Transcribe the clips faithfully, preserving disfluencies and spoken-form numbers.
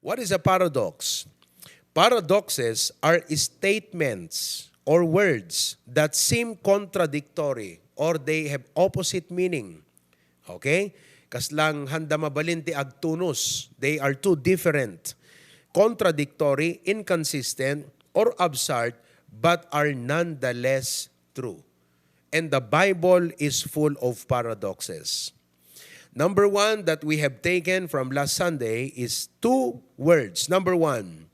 What is a paradox? Paradoxes are statements or words that seem contradictory or they have opposite meaning. Okay? Kasla nga mabalin ti agtunos. They are too different, contradictory, inconsistent, or absurd, but are nonetheless true. And the Bible is full of paradoxes. Number one that we have taken from last Sunday is two words. Number one,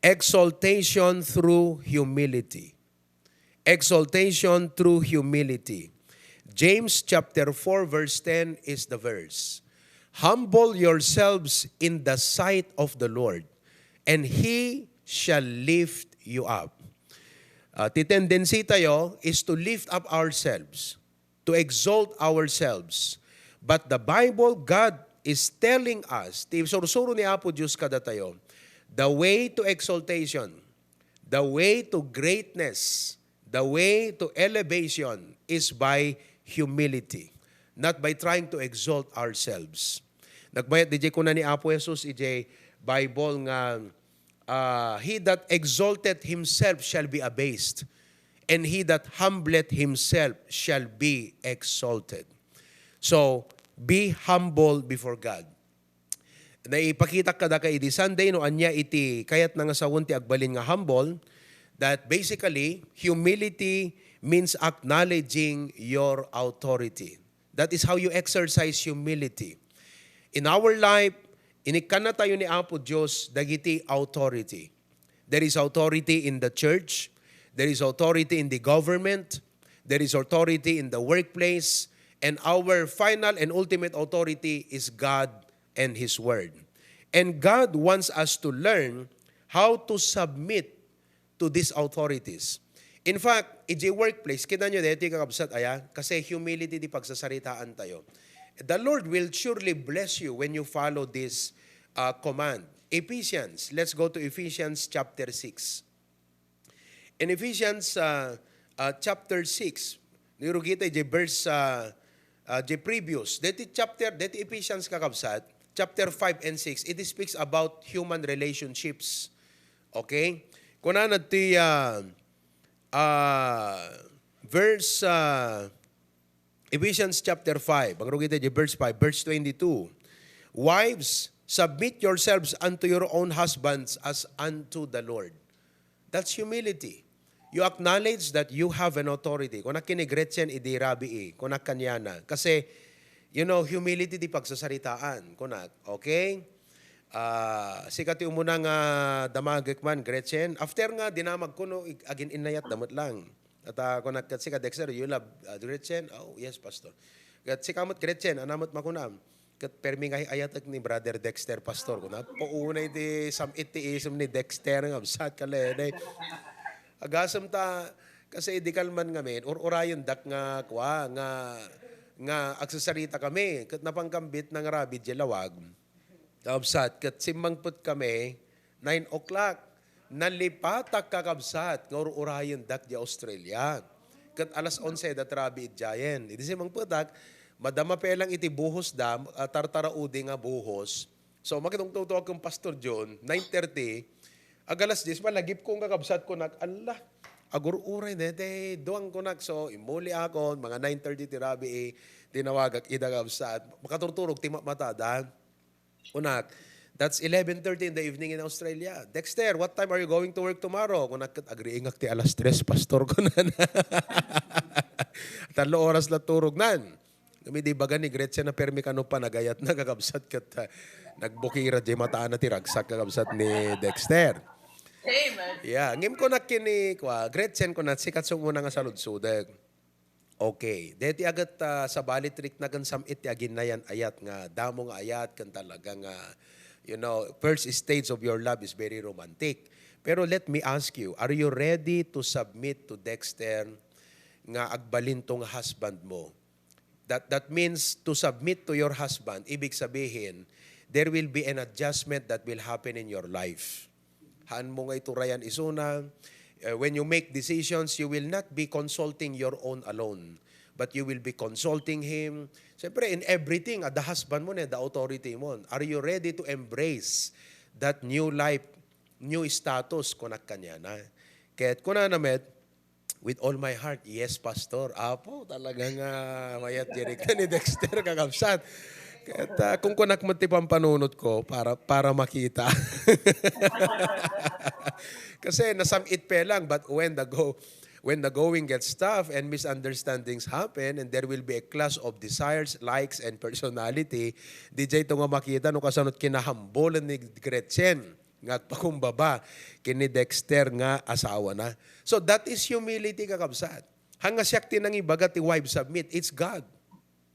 exaltation through humility. Exaltation through humility. James chapter four verse ten is the verse. "Humble yourselves in the sight of the Lord, and He shall lift you up." Uh, ti tendency tayo is to lift up ourselves, to exalt ourselves. But the Bible, God is telling us, ti sursuro ni Apo Diyos kadatayo, the way to exaltation, the way to greatness, the way to elevation is by humility, not by trying to exalt ourselves. Nagbayat di kuna ni Apo Jesus ijay Bible nga, uh, "He that exalteth himself shall be abased, and he that humbleth himself shall be exalted." So, be humble before God. Naipakita kadaka idi Sunday no ania iti kayatna nga sawen ti agbalin nga humble, that basically, humility means acknowledging your authority. That is how you exercise humility. In our life, inikkannatayo ni Apo Dios dagiti authority. There is authority in the church. There is authority in the government. There is authority in the workplace. And our final and ultimate authority is God and His Word. And God wants us to learn how to submit to these authorities. In fact, iti workplace, kita nyo dito, kakabsat, aya, kasi humility di pagsasaritaan tayo. The Lord will surely bless you when you follow this, uh, command. Ephesians, let's go to Ephesians chapter six. In Ephesians, uh, uh, chapter six, nirugita iti verse, uh, uh, the previous. Deti chapter, deti Ephesians, kakabsat, chapter five and six, it speaks about human relationships. Okay? Kunana ti, uh, uh, verse, uh, Ephesians chapter five, agrugit iti verse five, verse twenty-two, "Wives, submit yourselves unto your own husbands as unto the Lord." That's humility. You acknowledge that you have an authority. Kunak ken ni Gretchen idi rabii, kunak kaniana. Kasi, you know, humility di pagsasaritaan. Kunak, okay? Ah, sika ti umuna nga damagek man, Gretchen. After nga, dinamag ko, no, ig-, agin-innayat da met lang. At, ah, kunak ket sika, "Dexter, you love, ah, Gretchen?" "Oh, yes, Pastor." Ket sika met, Gretchen, ania met makunam? Ket permi nga ay-ayatek ni Brother Dexter, Pastor, kunak. Paunay ti sam-it ti isem ni Dexter nga absat ka, Lene. Agasem ta, kasi idi kalman ngamin, ur-urayendak nga, kua, nga, nga agsasarita kami. Ket napankambit nga rabii diay lawag. Kabsat, ket simmangpet kami, nine o'clock. Nalipatak, kakabsat, nga ur-urayendak diay Australia. Ket alas onse da rabii idiayen. Idi simmangpetak, madama pay lang iti buhos da, ah, tartaraudi nga buhos. So, makitungtungto ken Pastor John, nine thirty, ag alas dies, malagip ko nga kabsat ko nag-, "Alla, agur-uray dete, duang," kunak. So, immuli akon, mga nine thirty ti rabii, tinawagak ida kabsat. Makaturturog ti ma-, matada. Kunak, "That's eleven thirty in the evening in Australia. Dexter, what time are you going to work tomorrow?" Kunak, "Ket agriingak ti alas tres, Pastor," kunak. "Tallo oras la turognan." Kami di baga ni Gretchen a permi kano panagayatna, kakabsat, ket, ah, nagbukira diay mataana ti ragsak, kakabsat, ni Dexter. Amen. Yeah, ngem kunak ken ni, kua, Gretchen, kunak, "Sika ti umuna nga saludsodek." Okay. Deti aget, ah, sabali ti rikna ken sam-it ti aginnayan-ayat nga damo nga ayat ken talaga nga, you know, first stage of your love is very romantic. Pero let me ask you, are you ready to submit to Dexter nga agbalinto nga husband mo? That, that means to submit to your husband, ibig sabihin, there will be an adjustment that will happen in your life. Haan mo nga iturayan isuna. Uh, when you make decisions, you will not be consulting your own alone, but you will be consulting him. Siyempre, in everything, adda husband mo, adda authority mo. Are you ready to embrace that new life, new status, kunak kaniana. Ket kunana met, "With all my heart, yes, Pastor." Apo, talaga nga mayat direk ni Dexter, kakabsat. Ket, ah, kung kunak met ti pampanunot ko para, para makita. Kasi nasam-it pe lang, but when the go, when the going gets tough and misunderstandings happen and there will be a clash of desires, likes, and personality, di jay to nga makita no kasano kinahambol ni Gretchen nga agpakumbaba ken ni Dexter nga asawana. So that is humility, kakabsat. Hanga siak ti nangibaga ti wife submit, it's God.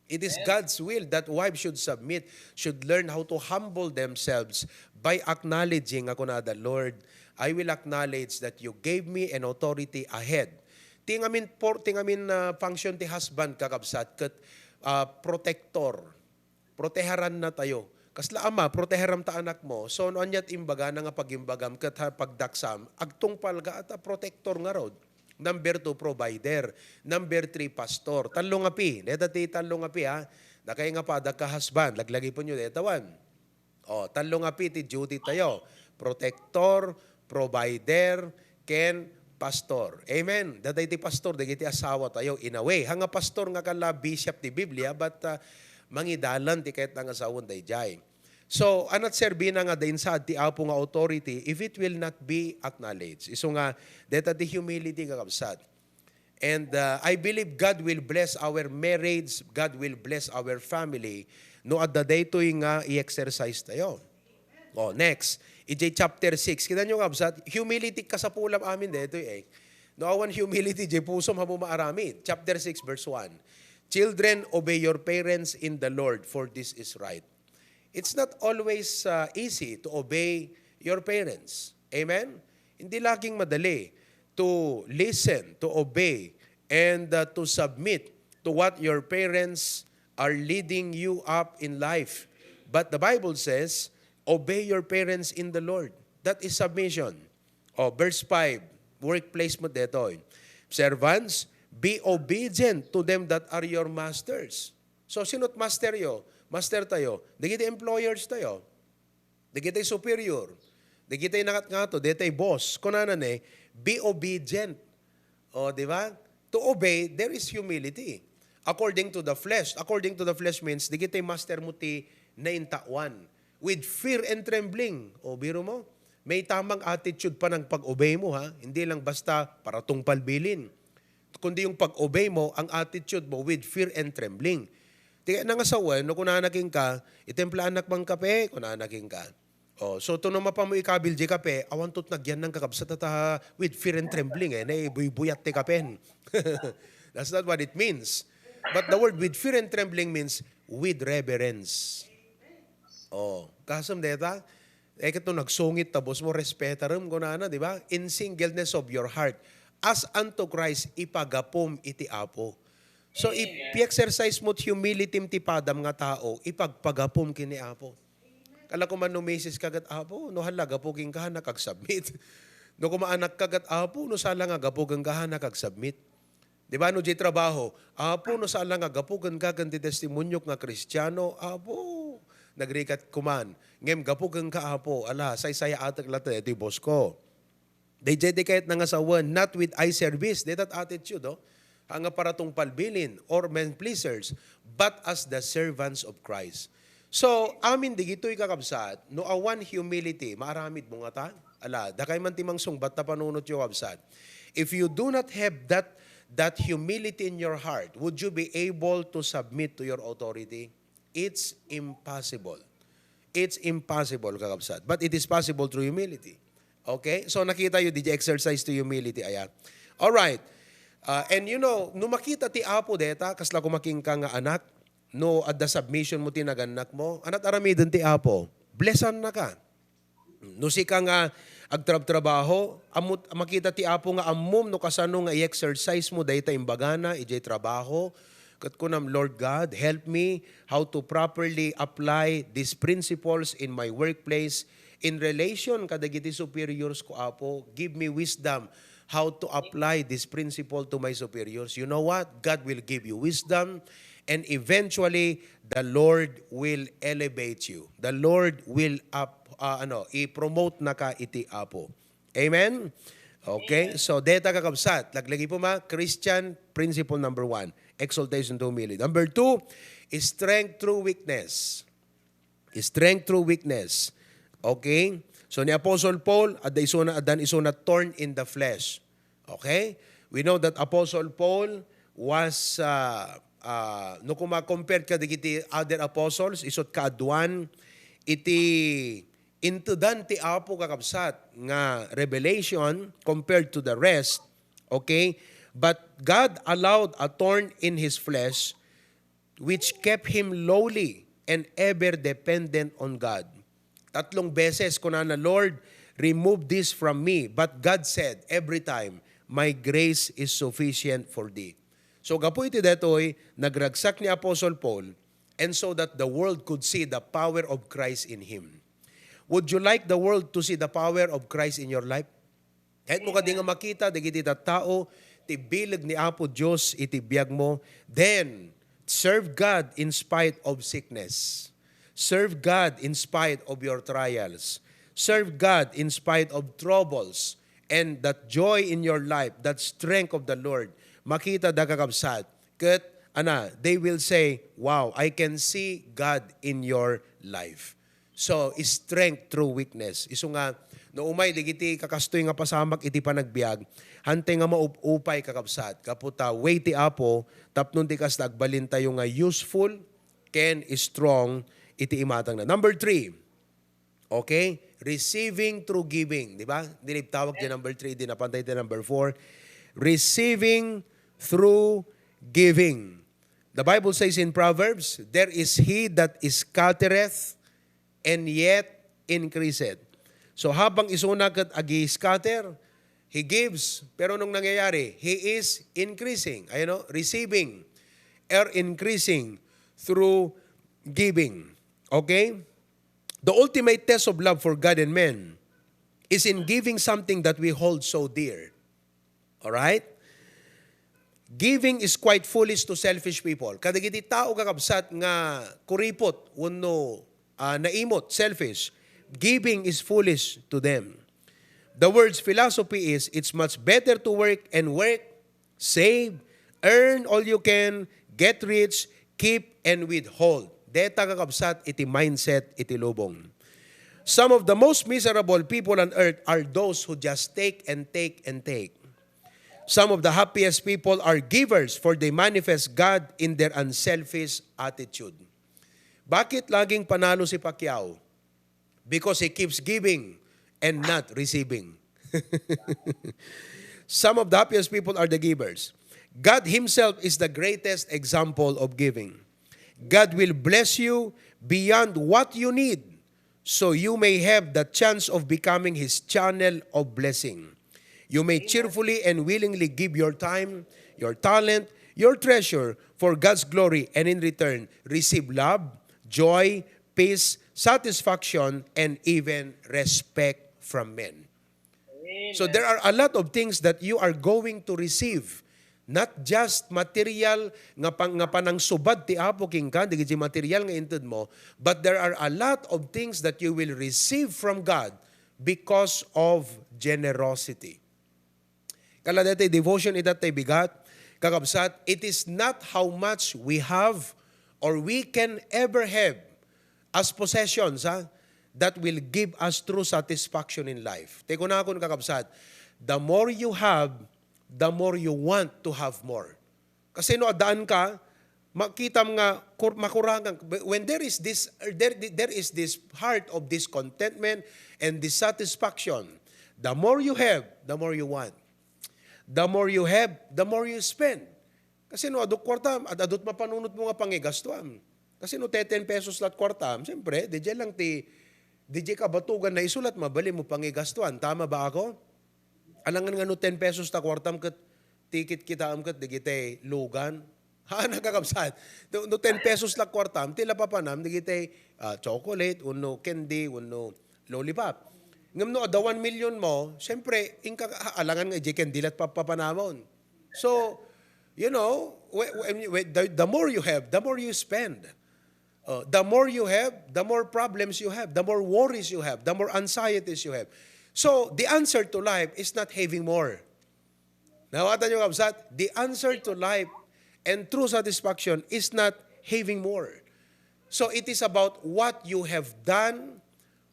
It is God's will that wives should submit, should learn how to humble themselves by acknowledging, nga kunada, "Lord, I will acknowledge that you gave me an authority ahead." Ti ngamin por-, ti ngamin, ah, function ti husband, kakabsat, ket, ah, protector. Proteharan na tayo. Kasla ama, proteharam ta anak mo. So, no aniat imbagana nga pagimbagam ket ha pagdaksam, agtungpal ka at a protector ngarud. Number two, provider. Number three, pastor. Tallo nga P. Deta ti tallo nga P, ha. Dakay nga padak ka husband, laglagipenyo deta wen. O, tallo nga P ti duty tayo. Protector, provider, ken pastor. Amen. Dagiti pastor, dagiti asawa tayo, in a way. Hanga pastor nga kala bishop ti Biblia, but, ah, mangidalan ti kayat nga sawen dayjay. So, anat serbina nga dain saad ti Apo nga authority if it will not be acknowledged. Isu nga, deta ti humility, kakabsat. And, uh, I believe God will bless our marriage, God will bless our family, no adda daytoy nga i-exercise tayo. O, next. Idiay chapter six. Kita nyo, kabsat, humility kasapulam amin daytoy, eh. No awan humility, idiay pusom, haanmo maaramid. Chapter six, verse one. "Children, obey your parents in the Lord, for this is right." It's not always, uh, easy to obey your parents. Amen? Hindi laging madali to listen, to obey, and, uh, to submit to what your parents are leading you up in life. But the Bible says, "Obey your parents in the Lord." That is submission. O, verse five, workplace mo detoy. "Servants, be obedient to them that are your masters." So, sino't master yo? Master tayo. Dagiti employers tayo. Dagiti superior. Dagiti nangatngato, dagiti boss. Kunana ne, "Be obedient." O, di ba? To obey, there is humility. According to the flesh. According to the flesh means, dagiti master mo ti naintawan. With fear and trembling. O, biro mo, may tamang attitude pa ng pag-obey mo, ha? Hindi lang basta para tungpal bilin. Kundi yung pag-obey mo, ang attitude mo with fear and trembling. Ti nangasawen, no kunana kenka, "Itimplaannak man kape," kunana kenka. O, so, to no mapan mo ikabil di kape, awan to't nagyan ng kakabsat at, ah, with fear and trembling, eh, naibuybuyat ti kapen. That's not what it means. But the word with fear and trembling means with reverence. O, kasam deta? Eh, ket no nagsungit ta boss mo, respetarem, kunana, di ba? "In singleness of your heart, as unto Christ, ipagapum iti Apo." So, if i-exercise mo't humility ti padam nga tao, ipagpagapum ken ni Apo. Kala ko man no misis ka ket, "Apo, no hala gapu kenka, haannak agsubmit." No kuma anak ka ket, "Apo, no sala nga gapu kenka, haannak agsubmit." Di ba, no, diay trabaho, "Apo, no sala nga gapu kenka ken ti testimonyok nga Kristiano, Apo, nagrigat kuman. Ngem gapu kenka, Apo, ala, saysayaatek latta daytoy boss ko." Dayjay ti kayat nga sawen, not with eye service, dayta attitude, oh, nga para tungpal bilin or men pleasers, but as the servants of Christ. So, amin digitoy, kakabsat, no awan humility, maaramid mo ngata? Ala, dakay man ti mangsungbat ta panunotyo, kabsat. If you do not have that, that humility in your heart, would you be able to submit to your authority? It's impossible. It's impossible, kakabsat. But it is possible through humility. Okay? So, nakita yu, did you exercise to humility? Aya. All right. Uh, and you know, no makita ti Apo deta, kasla kumakinka nga anak, no adda submission mo ti nagannak mo, anat aramiden ti Apo? Blessan na ka. No sika nga agtrabtrabaho, ammot, makita ti Apo nga ammom no kasano nga i-exercise mo dayta imbagana idiay trabaho, ket kunam, "Lord God, help me how to properly apply these principles in my workplace, in relation kadagiti superiors ko, Apo. Give me wisdom how to apply this principle to my superiors." You know what? God will give you wisdom, and eventually, the Lord will elevate you. The Lord will up-, ah, ano, i-promote na ka iti Apo. Amen? Okay? Amen. So, deta kakabsat, laglagipo ma, Christian principle number one, exaltation to humility. Number two, strength through weakness. Strength through weakness. Okay? So, ni Apostle Paul, adda isuna, addan isuna thorn in the flesh. Okay? We know that Apostle Paul was, uh, uh, no kuma-compare ka dagiti other apostles, isut kaaduan, iti intudan ti Apo kakabsat nga revelation compared to the rest. Okay? But God allowed a thorn in his flesh which kept him lowly and ever dependent on God. Tatlong beses kunana, "Lord, remove this from me." But God said every time, "My grace is sufficient for thee." So, gapu iti detoy, nagragsak ni Apostle Paul, and so that the world could see the power of Christ in him. Would you like the world to see the power of Christ in your life? Kayatmo kadi nga makita dagiti tattao ti bileg ni Apo Dios iti biagmo, then serve God in spite of sickness. Serve God in spite of your trials. Serve God in spite of troubles. And that joy in your life, that strength of the Lord, makita da kakabsat. Ket, ana, they will say, "Wow, I can see God in your life." So, strength through weakness. Isu nga, no umay dagiti kakastoy nga pasamak iti panagbiag, hantay nga maup-upay, kakabsat. Gapu ta, way ti Apo, tapno ti kasta agbalintayo nga useful ken strong iti imatangna. Number three, okay? Receiving through giving. Di ba? Di tawag di number three, di napantay ti number four. Receiving through giving. The Bible says in Proverbs, "There is he that scattereth and yet increaseth." So, habang isuna ket agi-scatter, he gives. Pero nung nangyayari, he is increasing. Ayan, no? Receiving or increasing through giving. Okay? The ultimate test of love for God and men is in giving something that we hold so dear. Alright? Giving is quite foolish to selfish people. Kadagiti tao, kakabsat, nga kuripot wenno, ah, naimot, selfish, giving is foolish to them. The world's philosophy is, "It's much better to work and work, save, earn all you can, get rich, keep, and withhold." Deta, kakabsat, iti mindset iti lubong. Some of the most miserable people on earth are those who just take and take and take. Some of the happiest people are givers, for they manifest God in their unselfish attitude. Bakit laging panalo si Pacquiao? Because he keeps giving and not receiving. Some of the happiest people are the givers. God himself is the greatest example of giving. God will bless you beyond what you need, so you may have the chance of becoming his channel of blessing. You may cheerfully and willingly give your time, your talent, your treasure for God's glory, and in return, receive love, joy, peace, satisfaction, and even respect from men. So there are a lot of things that you are going to receive. Not just material nga pang-, nga panangsubad ti Apo kenka, dagiti material nga inted mo, but there are a lot of things that you will receive from God because of generosity. Kala daytoy devotion ita tay bigat, kakabsat, it is not how much we have or we can ever have as possessions, ha, that will give us true satisfaction in life. Tay kunakon, kakabsat, the more you have, the more you want to have more. Kasi no addaan ka, makitam nga kur-, makurangan. When there is this, there, there is this heart of discontentment and dissatisfaction, the more you have, the more you want. The more you have, the more you spend. Kasi no adu kwartam, ad-, adut mapanunot mo nga pangigastuam. Kasi no te ten pesos lat kwartam, siyempre, di lang ti, di ka batugan na isulat, mabali mo pangigastuan. Tama ba ako? Alangan nga no ten pesos ta kwartam ket tikit kitaem ket digitay lugan. Ha, nakakabsat. No, no ten pesos la kwartam, ti la papanam digitay, ah, chocolate, wenno candy, wenno lollipop. Ngem no adda one million mo, siyempre, inka, ah, alangan nga ijay candy lat papapanamon. So, you know, whe-, whe-, whe-, the, the more you have, the more you spend. Uh, the more you have, the more problems you have, the more worries you have, the more anxieties you have. So, the answer to life is not having more. Nawatan niyo, kabsat? The answer to life and true satisfaction is not having more. So, it is about what you have done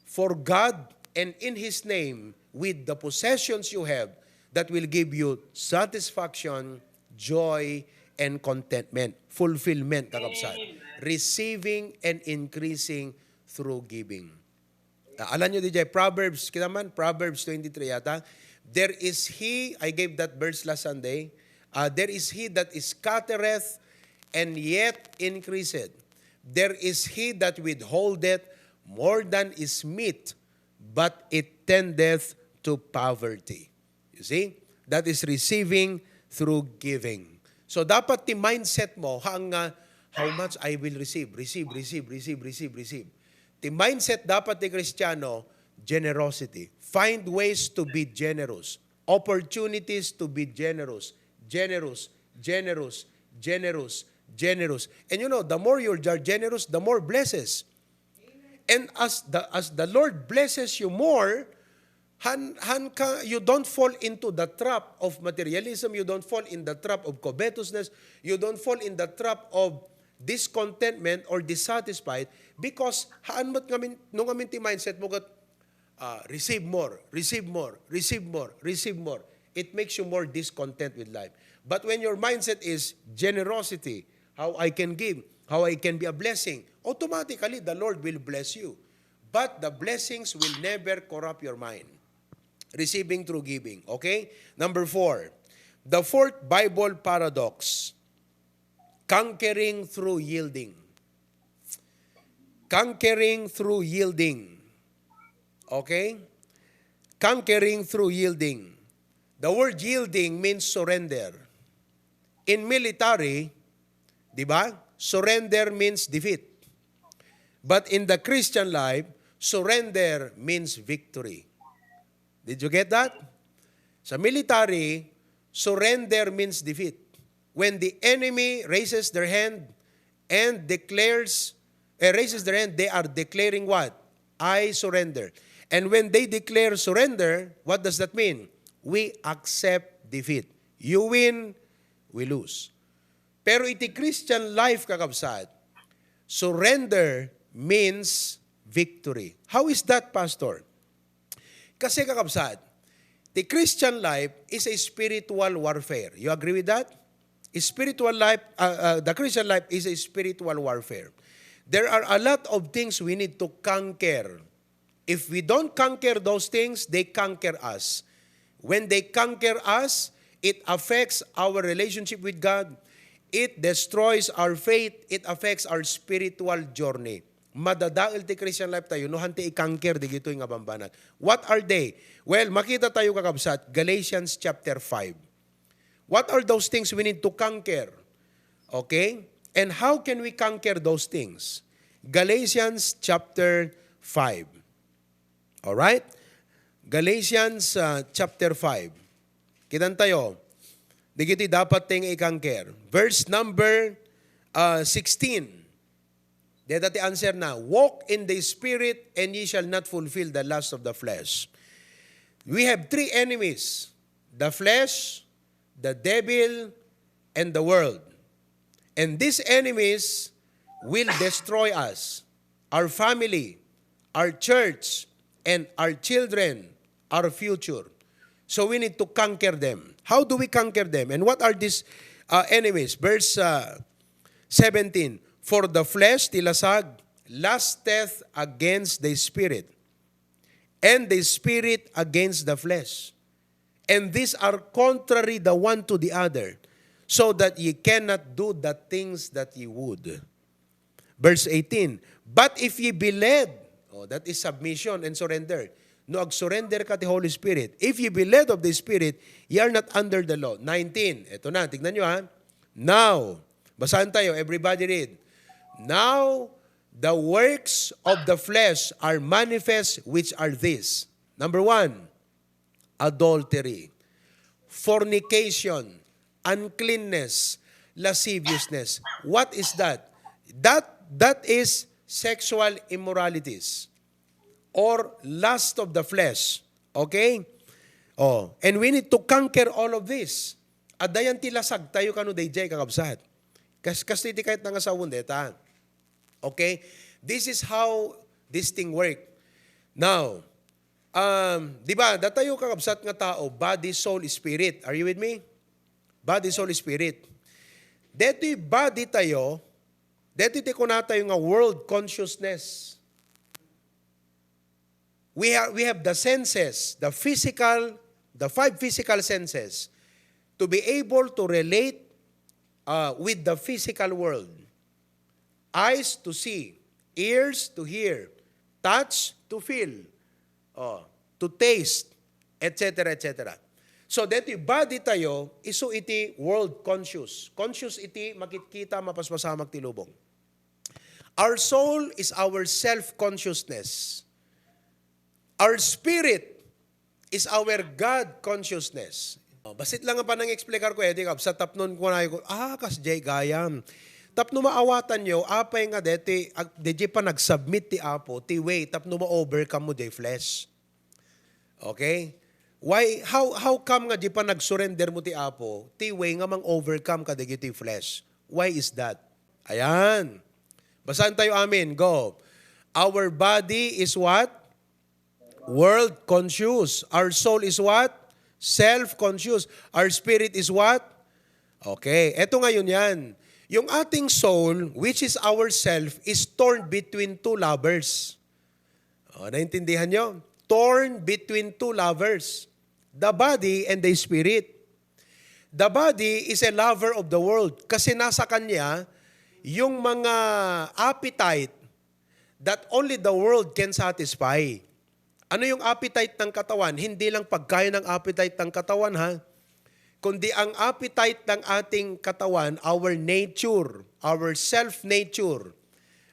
for God and in His name with the possessions you have that will give you satisfaction, joy, and contentment, fulfillment, kakabsat. Receiving and increasing through giving. Ah, alam nyo di jay, Proverbs, kita man, Proverbs twenty-three yata. "There is he," I gave that verse last Sunday, ah, "there is he that scattereth and yet increaseth. There is he that withholdeth more than is meet, but it tendeth to poverty." You see? That is receiving through giving. So, dapat ti mindset mo, haan nga, "How much I will receive, receive, receive, receive, receive, receive." Ti mindset dapat ti Kristiano, generosity. Find ways to be generous. Opportunities to be generous. Generous, generous, generous, generous. And you know, the more you are generous, the more blesses. And as the, as the Lord blesses you more, han, han ka, you don't fall into the trap of materialism, you don't fall in the trap of covetousness, you don't fall in the trap of discontentment or dissatisfied, because haan met ngamin, no ngamin ti mindset mo ket, ah, receive more, receive more, receive more, receive more. It makes you more discontent with life. But when your mindset is generosity, how I can give, how I can be a blessing, automatically the Lord will bless you. But the blessings will never corrupt your mind. Receiving through giving. Okay? Number four, the fourth Bible paradox, conquering through yielding. Conquering through yielding. Okay? Conquering through yielding. The word yielding means surrender. In military, di ba? Surrender means defeat. But in the Christian life, surrender means victory. Did you get that? Sa military, surrender means defeat. When the enemy raises their hand and declares, eh, raises their hand, they are declaring what? "I surrender." And when they declare surrender, what does that mean? We accept defeat. You win, we lose. Pero iti Christian life, kakabsat, surrender means victory. How is that, Pastor? Kasi, kakabsat, the Christian life is a spiritual warfare. You agree with that? Spiritual life, uh, uh, the Christian life is a spiritual warfare. There are a lot of things we need to conquer. If we don't conquer those things, they conquer us. When they conquer us, it affects our relationship with God. It destroys our faith. It affects our spiritual journey. Madadael ti Christian life tayo no han ti i-conquer digitoy nga bambanag. What are they? Well, makita tayo, kakabsat, Galatians chapter five. What are those things we need to conquer? Okay? And how can we conquer those things? Galatians chapter five. All right? Galatians, uh, chapter five. Kitan tayo. Digiti dapat ting i-conquer. Verse number, uh, sixteen. Deta ti answer na, "Walk in the Spirit, and ye shall not fulfill the lust of the flesh." We have three enemies: the flesh, the devil, and the world. And these enemies will destroy us, our family, our church, and our children, our future. So we need to conquer them. How do we conquer them? And what are these, uh, enemies? Verse, uh, seventeen, "For the flesh," ti lasag, "lusteth against the Spirit, and the Spirit against the flesh. And these are contrary the one to the other, so that ye cannot do the things that ye would." Verse eighteen, "But if ye be led," oh, that is submission and surrender. No, agsurrender ka ti Holy Spirit. "If ye be led of the Spirit, ye are not under the law." Nineteen, eto na, tignan nyo ha. "Now," basahan tayo, everybody read. "Now, the works of the flesh are manifest, which are these." Number one, adultery, fornication, uncleanness, lasciviousness. What is that? That That is sexual immoralities or lust of the flesh. Okay? Oh, and we need to conquer all of this. Adda yan ti lasag tayo kano dayjay, kakabsat. Kas, kas ti kayat nga sawen deta. Okay? This is how this thing work. Now, um, di ba, datayo kakabsat nga tao, body, soul, spirit. Are you with me? Body, soul, spirit. Detoy body tayo, detoy ti kuna tayo nga world consciousness. We have, we have the senses, the physical, the five physical senses, to be able to relate uh, with the physical world. Eyes to see, ears to hear, touch to feel, oh, to taste, et cetera, et cetera. So, detoy body tayo, isu iti world conscious. Conscious iti makitkita, mapaspasamak ti lubong. Our soul is our self-consciousness. Our spirit is our God consciousness. Oh, basit lang ang panang-explicar ko, eh, di kabsat, tapnon ko na ko, ah, kas jay gayam. Tapno maawatanyo, apay nga deti, ag-, di jay pa nag-submit ti Apo, ti way, tapno ma-overcome mo jay flesh. Okay? Why, how, how come nga di pa nag-surrender mo ti Apo, ti way nga mang-overcome ka dagiti flesh? Why is that? Ayan. Basahan tayo, amen. Go. Our body is what? World conscious. Our soul is what? Self conscious. Our spirit is what? Okay. Eto ngayon yan. Yung ating soul, which is our self, is torn between two lovers. O, naintindihan nyo? Torn between two lovers. The body and the spirit. The body is a lover of the world kasi nasa kanya yung mga appetite that only the world can satisfy. Ano yung appetite ng katawan? Hindi lang pagkain ang appetite ng katawan, ha? Kundi ang appetite ng ating katawan, our nature, our self nature,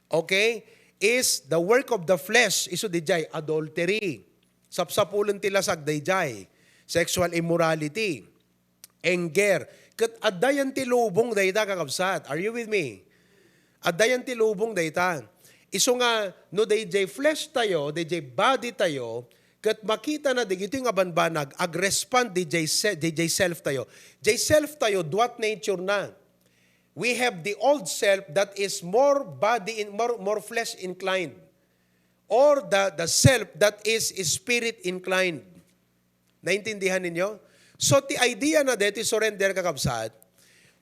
okay, is the work of the flesh. Isu dijay, adultery. Sapsapulen ti lasag dayjay. Sexual immorality. Anger. Ket adda yan ti lubong dayta, kakabsat. Are you with me? Adda yan ti lubong dayta. Isu nga, no dayjay flesh tayo, dayjay body tayo, ket makita na digitoy nga banbanag, agrespond dayjay se-, dayjay self tayo. Jay self tayo, duat nature na. We have the old self that is more body in, more, more flesh inclined, or the, the self that is spirit inclined. Naintindihan ninyo? So, ti idea na deti surrender, kakabsat,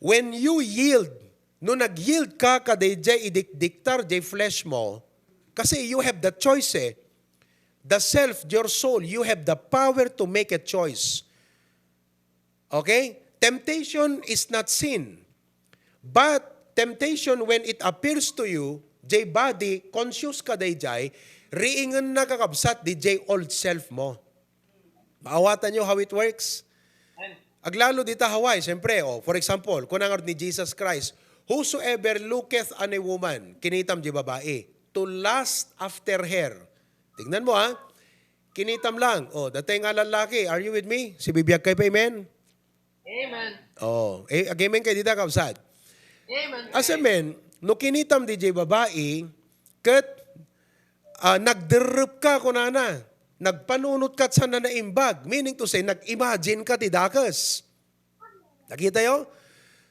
when you yield, no nag-yield ka kadayjay idikdiktar jay flesh mo, kasi you have the choice eh. The self, your soul, you have the power to make a choice. Okay? Temptation is not sin. But temptation, when it appears to you, jay body, conscious ka dayjay, riingen na, kakabsat, dijay old self mo. Maawatan nyo how it works? Aglalo dita Hawaii, siyempre, oh, for example, kuna nga ni Jesus Christ, "Whosoever looketh on a woman," kinitam di babae, "to lust after her." Tingnan mo, ha? Kinitam lang. Oh, datay nga lalaki, are you with me? Sibibiag kayo pa, amen? Amen. Oh, eh, again, amen kayo dita, kabsat. Amen. As a man, no kinitam di jay babae, ket, ah, nagderrep ka, kunana, nagpanunot ka sana naimbag, meaning to say, nag-imagine ka ti dakes. Nakita yo?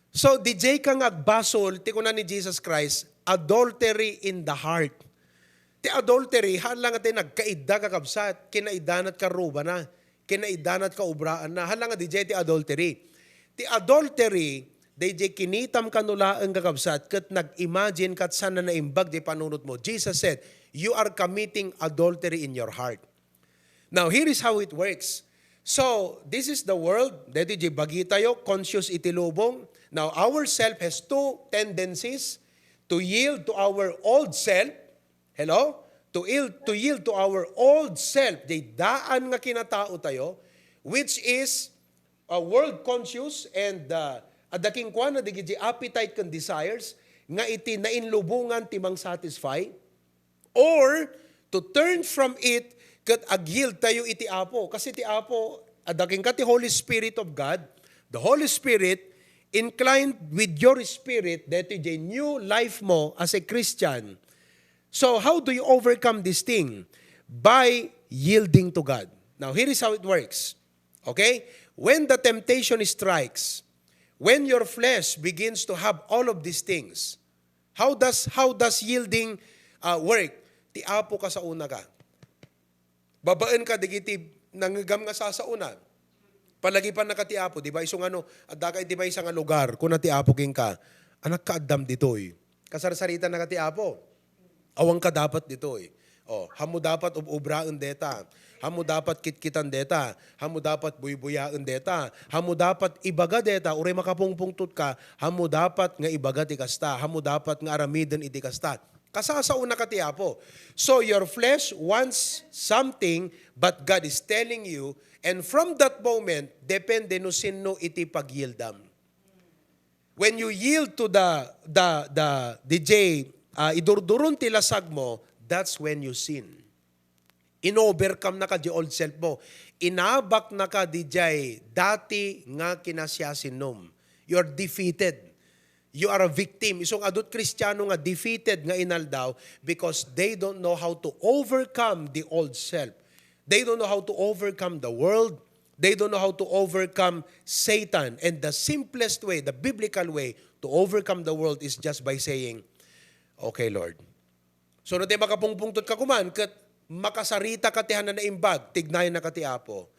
So, dijay ka nga agbasol, ti kuna ni Jesus Christ, adultery in the heart. Ti adultery, haan lang nga ti nagkaidda, kakabsat, kinaidanat karrubana, kinaidanat kaubraanna, haan lang nga dijay ti adultery. Ti adultery, dijay kinitam kano laeng, kakabsat, ket nag-imagine kat sana naimbag di panunot mo. Jesus said, "You are committing adultery in your heart." Now, here is how it works. So, this is the world. Deti di bagi tayo, conscious iti lubong. Now, our self has two tendencies: to yield to our old self. Hello? To yield, to yield to our old self. Di daan nga kinatao tayo, which is a world conscious and uh, adda kenkuana dagiti appetite ken desires nga iti nainlubongan ti mang-satisfy. Or to turn from it ket ag-yield tayo iti Apo. Kasi ti Apo, adda kenka ti Holy Spirit of God. The Holy Spirit inclined with your spirit, daytoy diay new life mo as a Christian. So, how do you overcome this thing? By yielding to God. Now, here is how it works. Okay? When the temptation strikes, when your flesh begins to have all of these things, how does, how does yielding, uh, work? Ti Apo kasaona ka. Babaen ka dagiti nangngegam nga sasaona. Palagipannaka ti Apo, di ba? Isu nga no, adda ka iti maysa nga lugar, kuna ti Apo kenka, "Anakka, addam ditoy." Kasarsaritanaka ti Apo. Awanka dapat ditoy. Oh, ammo dapat ub-ubraen deta. Ammo dapat kitkitan deta. Ammo dapat buybuyaen deta. Ammo dapat ibaga deta, uray makapungpungtot ka, ammo dapat nga ibaga ti kasta. Ammo dapat nga aramiden iti kasta. Kasasaonaka ti Apo. So your flesh wants something, but God is telling you, and from that moment, depende no sinno iti pagyieldam. When you yield to the, the, the, D J, ah, idurduron ti lasag mo, that's when you sin. In-overcome naka di old self mo. Inabak naka di jay dati nga kinasiasinnom. You're defeated. You are a victim. Isu nga adut Kristiano nga defeated nga inaldaw because they don't know how to overcome the old self. They don't know how to overcome the world. They don't know how to overcome Satan. And the simplest way, the biblical way to overcome the world is just by saying, "Okay, Lord." So, no, di makapungpungtot ka kuman, ket makasarita ka ti hanna naimbag, tignayna ka ti Apo.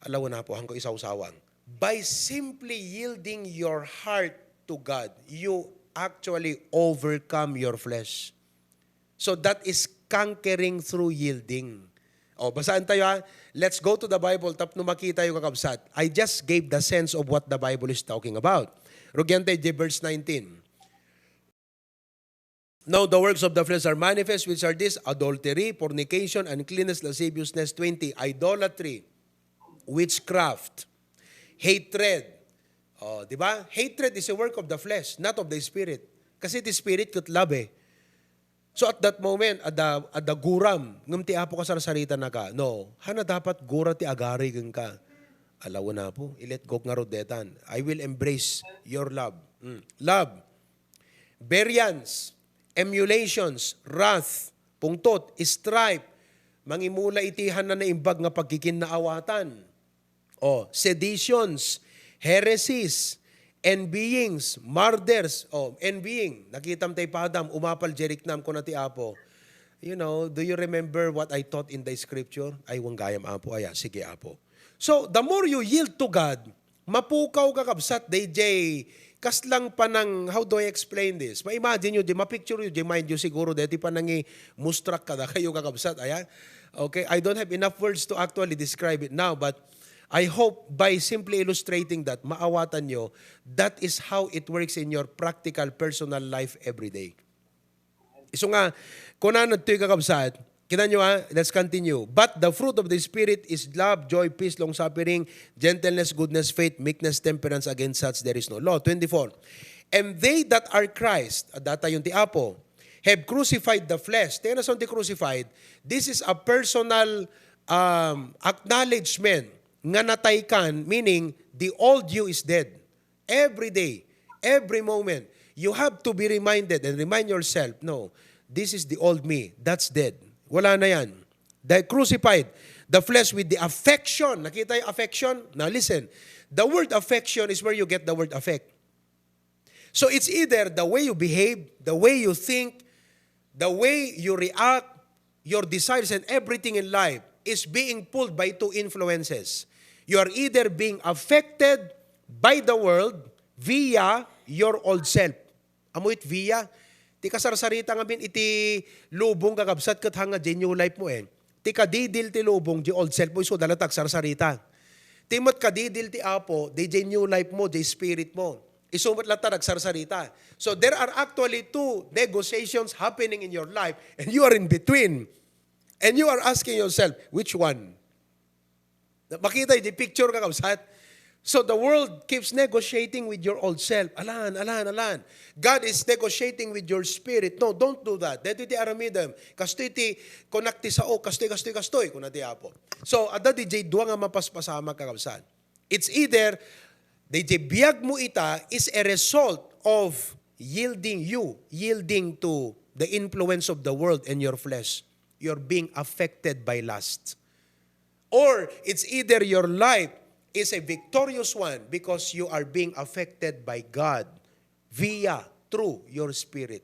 Alawen, Apo, hanko isawsawang. By simply yielding your heart to God, you actually overcome your flesh. So that is conquering through yielding. O, basaen tayo, ha. Let's go to the Bible tapno makita yo, kakabsat. I just gave the sense of what the Bible is talking about. Rugyan tayo di verse nineteen. "Now the works of the flesh are manifest, which are this: adultery, fornication, uncleanness, lasciviousness," twenty, "idolatry, witchcraft, hatred." Oh, di ba? Hatred is a work of the flesh, not of the spirit. Kasi the spirit ket love, eh. So at that moment, adda, adda guram, ngem ti Apo kasarsaritanaka. No, hanna dapat gura ti agari kenka. Alawen, Apo, i-let go ngarud detan. I will embrace your love. Mm. Love. Variance, emulations, wrath, pungtot, strife, mangimula iti hanna naimbag nga pagkikinnaawatan. O, seditions, heresies, envyings, murders. O, envying, nakitam tay padam, umapal jeriknam, kuna ti Apo, "You know, do you remember what I taught in the scripture?" "Ay, wen gayam, Apo." "Aya, sige, Apo." So, the more you yield to God, mapukaw, kakabsat, dayjay kaslang panang, how do I explain this? Ma-imagine yo, di ma-picture yo, di mind yo siguro, daytoy panangi-moonstruck kadakayo, kakabsat, aya? Okay, I don't have enough words to actually describe it now, but I hope by simply illustrating that, maawatan yo, that is how it works in your practical personal life every day. Isu nga, kunana ditoy, kakabsat, kita nyo, ah, let's continue. "But the fruit of the Spirit is love, joy, peace, long-suffering, gentleness, goodness, faith, meekness, temperance. Against such there is no law." Twenty-four. "And they that are Christ," adda tayon ti Apo, "have crucified the flesh." Ti nasao ti crucified, this is a personal, um, acknowledgement nga nataykan, meaning the old you is dead. Every day, every moment, you have to be reminded and remind yourself, "No, this is the old me. That's dead." Wala na yan. They crucified the flesh with the affection. Nakita yung affection? Now listen, the word affection is where you get the word affect. So it's either the way you behave, the way you think, the way you react, your desires and everything in life is being pulled by two influences. You are either being affected by the world via your old self. Amoy via? Ti kasarsarita ngamin iti lubong, kakabsat, ket hanga di new life mo, eh. Ti kadidil ti lubong, di old self mo, isu da la ti agsarsarita. Ti met kadidil ti Apo, di, di new life mo, di spirit mo. Isu met latta nagsarsarita. So there are actually two negotiations happening in your life, and you are in between. And you are asking yourself, "Which one?" Makita di picture, kakabsat? So the world keeps negotiating with your old self. Alan, alan, alan. God is negotiating with your spirit. "No, don't do that. Daytoy ti aramidem. Kastoy ti kunak ti sao, kastoy, kastoy, kastoy," kuna ti Apo. So, adda di jay dua nga mapaspasamak, kakabsat. It's either Dayjay biag mo ita is a result of yielding you, yielding to the influence of the world and your flesh. You're being affected by lust. Or it's either your life is a victorious one because you are being affected by God via, through your spirit.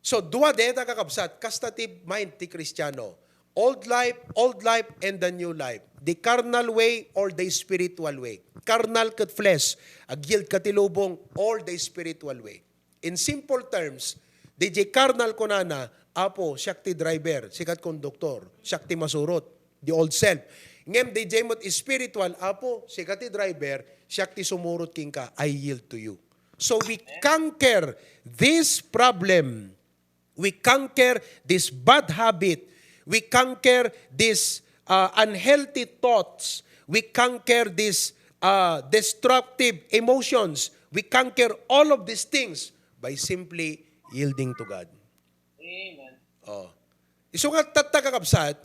So, dua deta, kakabsat, kasta ti mind ti Kristiano. Old life, old life, and the new life. The carnal way or the spiritual way. Carnal ket flesh, agyildka ti lubong, or the spiritual way. In simple terms, dayjay carnal kunana, "Apo, siak ti driver, sika ti konduktor, siak ti masurot," the old self. Ngem dayjay met spiritual, "Apo, sika ti driver, siak ti sumurot kenka, I yield to you." So we conquer this problem. We conquer this bad habit. We conquer this, uh, unhealthy thoughts. We conquer this, uh, destructive emotions. We conquer all of these things by simply yielding to God. Amen. Oh. Isu nga tatta, kakabsat,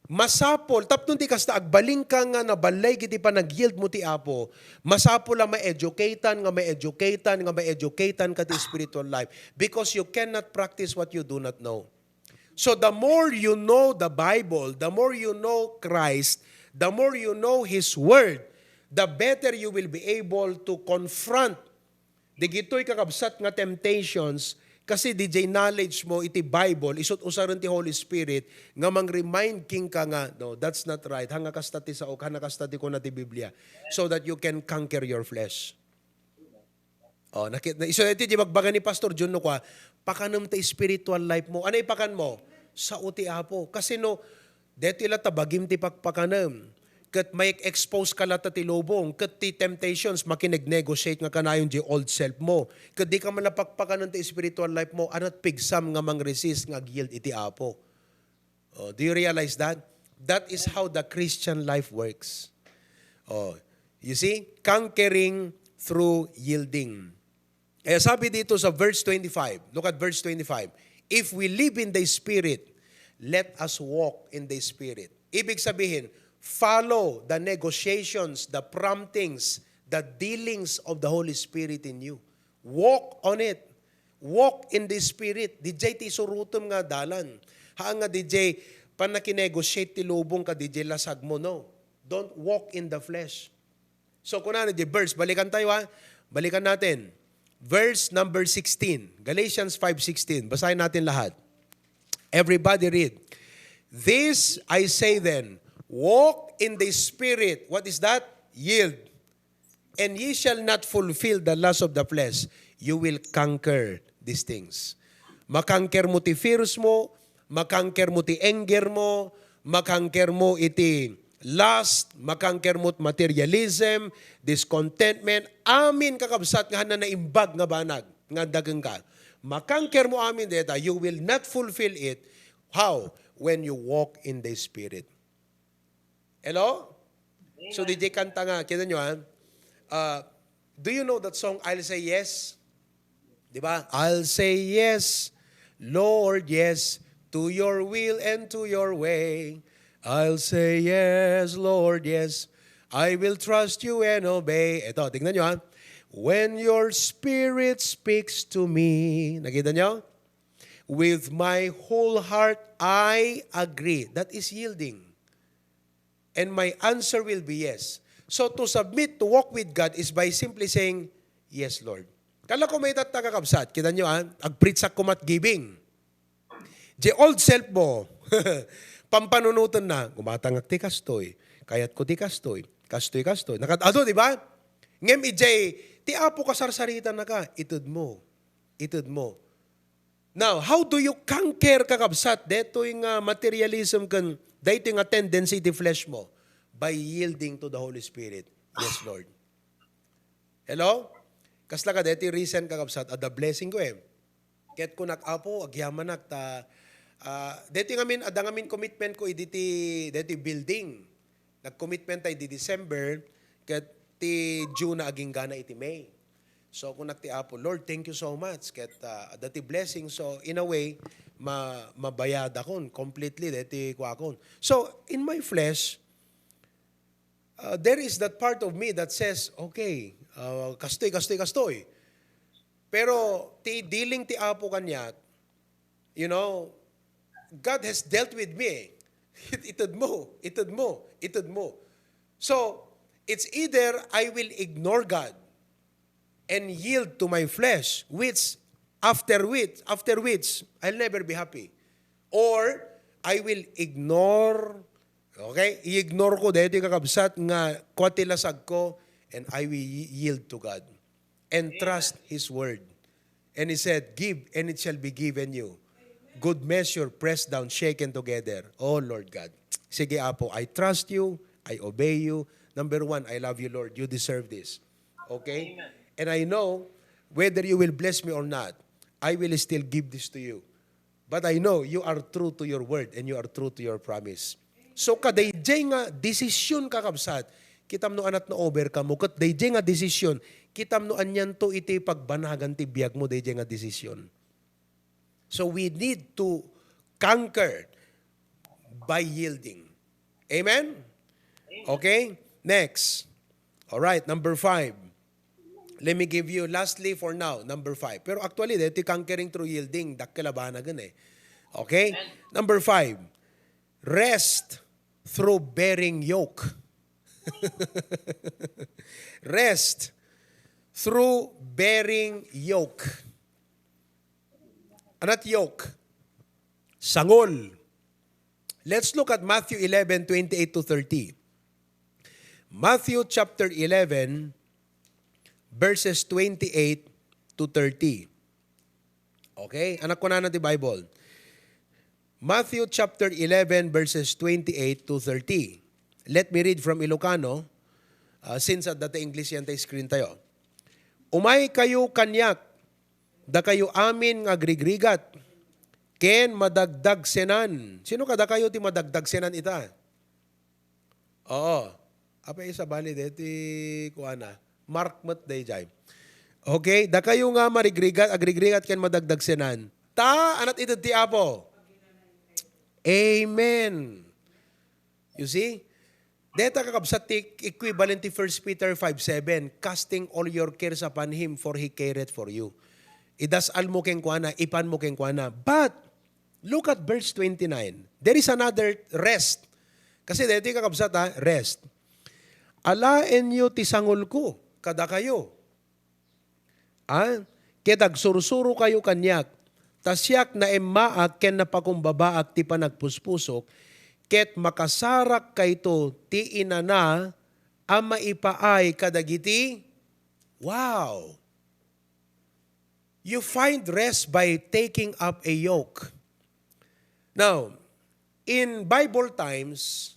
masapul, tapno di kasta agbalin ka nga nabalay iti panag-yield mo ti Apo, masapul a ma-educatan, nga ma-educatan, nga ma-educatan ka ti spiritual life because you cannot practice what you do not know. So the more you know the Bible, the more you know Christ, the more you know His Word, the better you will be able to confront dagitoy, kakabsat, nga temptations, kasi dayjay knowledge mo iti Bible, isut' usaren ti Holy Spirit nga mang-remind kenka nga, "No, that's not right. Haan nga kasta ti saok, haan nga kasta ti kuna ti Biblia," so that you can conquer your flesh. Oh, nakit-, na, isu iti di magbaga ni Pastor Jun no kua, "Pakanem ti spiritual life mo." Ano ipakan mo? Sao ti Apo. Kasi no, detoy latta bagim ti pakpakanem. Ket ma-expose ka latta ti lubong, ket ti temptations, makineg-negotiate nga kanayon di old self mo. Ket di ka man napakpakanen ti spiritual life mo, anat pigsam nga mang-resist nga ag-yield iti Apo. Oh, do you realize that? That is how the Christian life works. Oh, you see? Conquering through yielding. Kaya sabi dito sa verse twenty-five, look at verse twenty-five, "If we live in the Spirit, let us walk in the Spirit." Ibig sabihin, follow the negotiations, the promptings, the dealings of the Holy Spirit in you. Walk on it. Walk in the Spirit. Dijay ti surutom nga dalan. Haan nga dijay panakinegotiate ti lubong ka dijay lasag mo, no. Don't walk in the flesh. So, kunana di verse, balikan tayo, ha. Balikan natin. Verse number sixteen, Galatians five sixteen. Basahin natin lahat. Everybody read. "This I say then, walk in the Spirit." What is that? Yield. "And ye shall not fulfill the lust of the flesh." You will conquer these things. Makanker mo ti fears mo, makanker mo ti anger mo, makanker mo iti lust, makanker mo ti materialism, discontentment, amin, kakabsat, nga haan nga naimbag nga banag nga adda kenka. Makanker mo amin deta, you will not fulfill it. How? When you walk in the Spirit. Hello? So, di kanta nga, kita nyo, ha? Uh, do you know that song, "I'll Say Yes"? Di ba? "I'll say yes, Lord, yes, to your will and to your way. I'll say yes, Lord, yes. I will trust you and obey." Ito, tingnan nyo, ha? "When your spirit speaks to me." Nakita nyo? "With my whole heart, I agree." That is yielding. "And my answer will be yes." So to submit, to walk with God is by simply saying, "Yes, Lord." Kala ko may tatta, kakabsat. Kita nyo, ah, ag-preach ak kumat giving. Di old self mo, pampanunoten na, "Gumatangak ti kastoy, kayat ko ti kastoy, kastoy, kastoy." Nakat-, ado, di ba? Ngem ijay, ti Apo kasarsaritan na ka, ited mo. Ited mo. Now, how do you conquer, kakabsat, detoy nga materialism ken daytoy nga tendency ti flesh mo? By yielding to the Holy Spirit. "Yes, Lord." Hello? Kasla ka, detoy recent, kakabsat, adda blessing ko, eh. Ket kunak, "Apo, agyamanak ta, ah, detoy ngamin, adda ngamin commitment ko idi ti, detoy building." Nag-commitment tayo di December, ket ti June na aginggana iti May. So, kunak ti Apo, "Lord, thank you so much." Ket, ah, adda ti blessing. So, in a way, ma-, mabayadakon completely deti kuakon. So, in my flesh, uh, there is that part of me that says, "Okay, uh, kastoy, kastoy, kastoy." Pero ti dealing ti Apo kaniak, you know, God has dealt with me. Ited mo, ited mo, ited mo. So, it's either I will ignore God and yield to my flesh, which after which, after which, I'll never be happy. Or I will ignore, okay? I-ignore ko daytoy, kakabsat, nga kua ti lasag ko, and I will y-, yield to God and trust His word. And He said, "Give, and it shall be given you. Good measure, pressed down, shaken together." Oh, Lord God. Sige, Apo, I trust you. I obey you. Number one, I love you, Lord. You deserve this. Okay? And I know, whether you will bless me or not, I will still give this to you. But I know you are true to your word and you are true to your promise. So, kadayjay nga desisyon, kakabsat, kitam no anat na overcome mo. Ket dayjay nga desisyon, kitam no anianto iti pagbanagan ti biag mo, dayjay nga desisyon. So, we need to conquer by yielding. Amen? Okay? Next. All right, number five. Let me give you, lastly for now, number five. Pero actually, daytoy conquering through yielding, dakkel a banagen eh. Okay? Number five, rest through bearing yoke. Rest through bearing yoke. Anat yoke? Sangol. Let's look at Matthew eleven twenty-eight to thirty. Matthew chapter eleven, verses twenty-eight to thirty. Okay? Anak ko na ti Bible. Matthew chapter eleven, verses twenty-eight to thirty. Let me read from Ilocano, uh, since at data English yan ta screen tayo. "Umay kayo kaniak, dakayo amin nga agrigrigat, ken madagdagsenan." Sino kadakayo ti madagdagsenan ita? Oo. Apay, sabali deti kuana. Mark met dayjay. Okay, dakayo nga marigrigat, agrigrigat ken madagdagsenan. Ta, anat ited ti Apo. Amen. You see? Deta, kakabsat, ti equivalent ti First Peter five seven, "Casting all your cares upon Him, for He careth for you." Idas-al mo kenkuana, ipan mo kenkuana. But, look at verse twenty-nine. There is another rest. Kasi deti, kakabsat, ha, rest. "Alaenyo ti sangolko kadakayo. Ah, ket agsursurokayo kaniak, ta siak naemmaak ken napakumbabaak ti panagpuspusok, ket makasarakkayto ti inana a maipaay kadagiti," wow! You find rest by taking up a yoke. Now, in Bible times,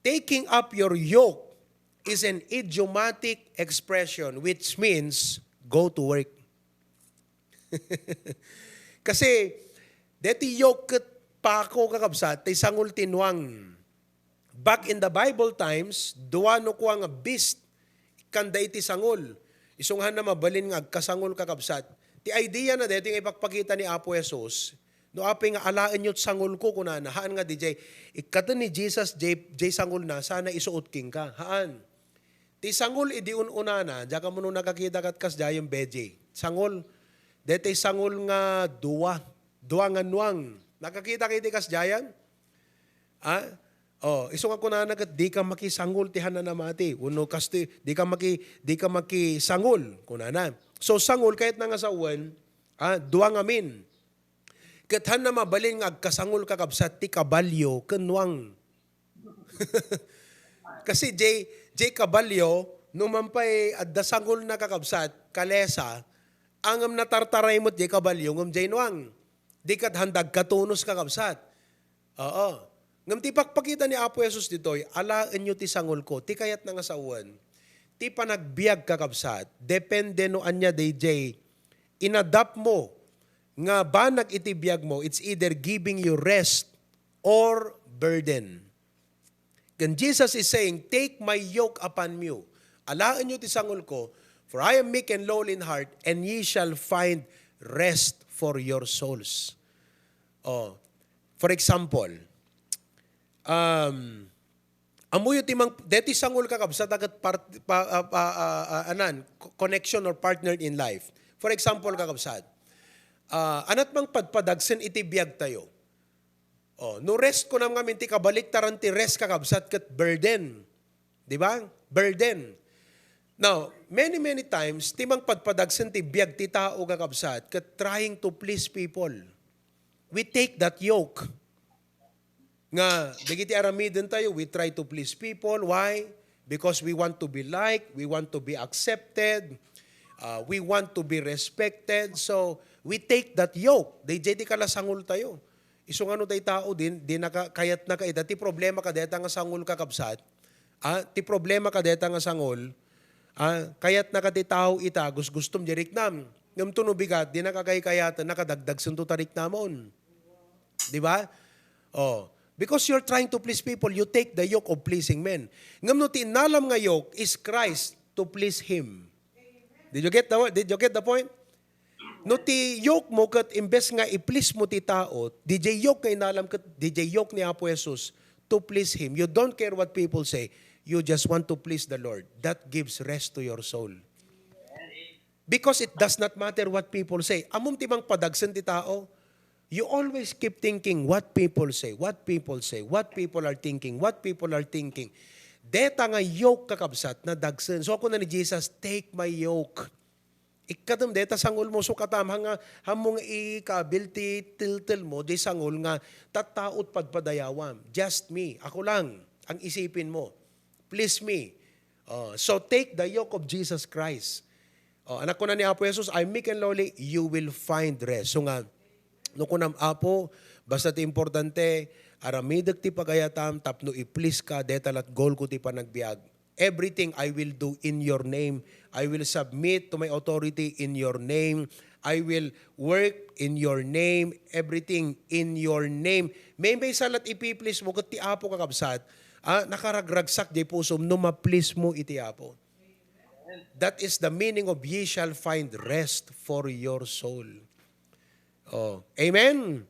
taking up your yoke is an idiomatic expression which means go to work. Kasi, deti yoke ket pako, kakabsat, ti sangol ti nuang. Back in the Bible times, dua no kua nga beast kanda iti sangol. Isu nga hanna mabalin nga agkasangol, kakabsat. Ti idea na deti nga ipakpakita ni Apo Jesus, no apay nga alaenyo ti sangolko, kunana, haan nga dijay ikkaten ni Jesus jay, jay sangolna, sana isuot kenka. Haan. Ti sangol idi un-unana, diak ammo no nakakita kat kasdiayen, Beji. Sangol. Deti sangol nga dua. Dua nga nuang. Nakakita kayo ti kasdiayen? Ah? Oh, isu nga kunana ket, "Dika makisangol ti hanna namati." Wenno kastoy, "Dika maki-, dika makisangol," kunana. So, sangol, kayatna nga sawen, ah, dua ngamin. Ket hanna mabalin nga agkasangol, kakabsat, ti kabalio ken nuang. Kasi jay, jay kabalio, no man pay adda sangolna, kakabsat, kalesa, ngem natartaray met jay kabalio, ngem jay nuang. Di ket handa agkatunus, kakabsat. Oo. Ngem ti pakpakita ni Apo Jesus ditoy, "Alaenyo ti sangolko." Ti kayatna nga sawen, ti panagbiag, kakabsat, depende no ania dayjay inadapt mo nga banag iti biag mo, it's either giving you rest or burden. Ken Jesus is saying, "Take my yoke upon you." Alaenyo ti sangolko, "For I am meek and lowly in heart, and ye shall find rest for your souls." Oh, for example, um, Ammoyo ti mang, deti sangol, kakabsat, a ket part, pa, ah, pa, ah, ah, anan, co-, connection or partner in life. For example, kakabsat, ah, anat mangpadpadagsen iti biag tayo. Oh, no rest, kunam ngamin, ti kabaliktaran ti rest, kakabsat, ket burden. Di ba? Burden. Now, many, many times, ti mangpadpadagsen ti biag ti tao, kakabsat, ket trying to please people. We take that yoke. Nga, dagiti aramiden tayo, we try to please people. Why? Because we want to be liked, we want to be accepted, uh, we want to be respected. So, we take that yoke. Dayjay ti kalasangol tayo. Isu nga no tay tao, di, di naka-, kayatna ka ita. Ti problema ka deta nga sangol, kakabsat. Ah, ti problema ka deta nga sangol, ah, kayatna ka ti tao ita, gusgustom di riknam. Ngem to no bigat, di nakakaykayaten, nakadagdagsento ta riknamon. Di ba? Oh. Because you're trying to please people, you take the yoke of pleasing men. Ngem no ti innalam nga yoke is Christ to please Him. Did you get the, did you get the point? No ti yoke mo ket imbes nga i-please mo ti tao, dayjay yoke nga innalam ket dayjay yoke ni Apo Jesus to please Him. You don't care what people say. You just want to please the Lord. That gives rest to your soul. Because it does not matter what people say. Ammom ti mangpadagsen ti tao. You always keep thinking what people say, what people say, what people are thinking, what people are thinking. Deta nga yoke, kakabsat, nadagsen. So, kuna ni Jesus, "Take my yoke." Ikkatem deta sangol mo, so katam, hanga, hammo nga ikabil ti tiltel mo, di sangol nga tattaot padpadayawam. Just me, ako lang ang isipin mo. Please me. Oh, so take the yoke of Jesus Christ. Oh, anak, kuna ni Apo Jesus, "I'm meek and lowly, you will find rest." So nga, no kunam, "Apo, basta ti importante, aramidek ti pagayatam tapno i-please ka, deta lat goal ko ti panagbiag. Everything I will do in your name. I will submit to my authority in your name. I will work in your name. Everything in your name." Maymaysa lat ipi-please mo, ket ti Apo, kakabsat, ah, nakaragragsak di pusom no ma-please mo iti Apo. That is the meaning of "Ye shall find rest for your soul." Oh, amen?